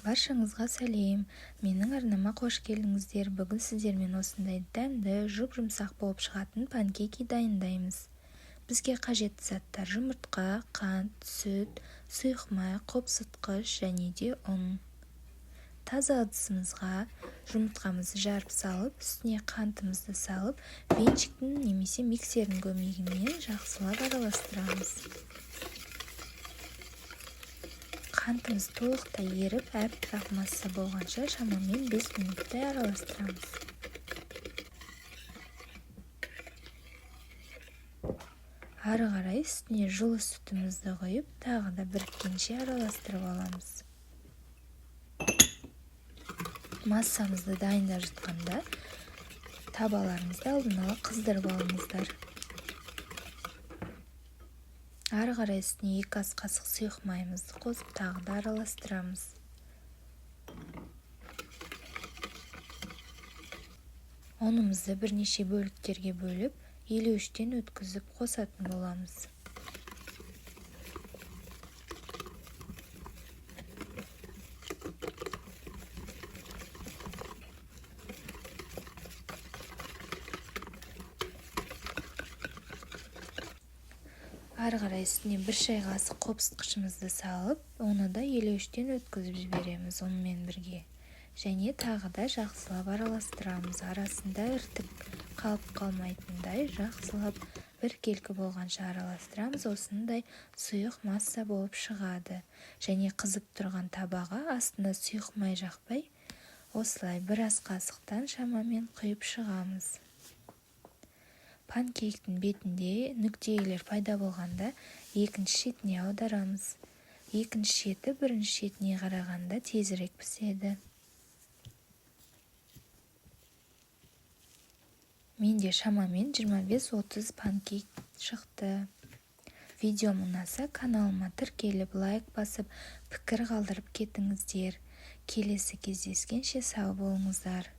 Баршаңызға сәлем! Менің арнама қош келдіңіздер. Бүгін сіздермен осындай дәмді, жұп-жұмсақ болып шығатын панкейки дайындаймыз. Бізге қажетті заттар: жұмыртқа, қант, сүт, сұйық май, қопсытқыш және де ұн. Таза ыдысымызға жұмыртқамызды жарып салып, үстіне қантымызды салып, венчиктің немесе миксердің көмегімен жақсылап араластырамыз. Қантымыз толықтай еріп, әппақ масса болғанша шамамен 5 минуттай араластырамыз. Ары қарай үстіне жылы сүтімізді құйып, тағы да біріккенше араластырып аламыз. Массамызды дайындап жатқанда табаларыңызды алдын ала қыздырып алыңыздар. Ары қарай үстіне 2 ас қасық сұйық майымызды қосып, тағы да араластырамыз. Ұнымызды бірнеше бөліктерге бөліп, 53-тен өткізіп қосатын боламыз. Ары қарай үстіне 1 шай қасық қопсытқышымызды салып, оны да 53-тен өткізіп жібереміз онымен бірге. Және тағы да жақсылап араластырамыз. Арасында ірітік қалып қалмайтындай жақсылап біркелкі болғанша араластырамыз. Осындай сұйық масса болып шығады. Және қызып тұрған табаға астына сұйық май жақпай, осылай бір ас қасықтан шамамен құйып шығамыз. Панкейктің бетінде нүктелер пайда болғанда екінші шетіне аударамыз. Екінші шеті бірінші шетіне қарағанда тезірек піседі. Менде шамамен 25-30 панкейк шықты. Видеом ұнаса каналыма тіркеліп, лайк басып, пікір қалдырып кетіңіздер. Келесі кездескенше сау болыңыздар.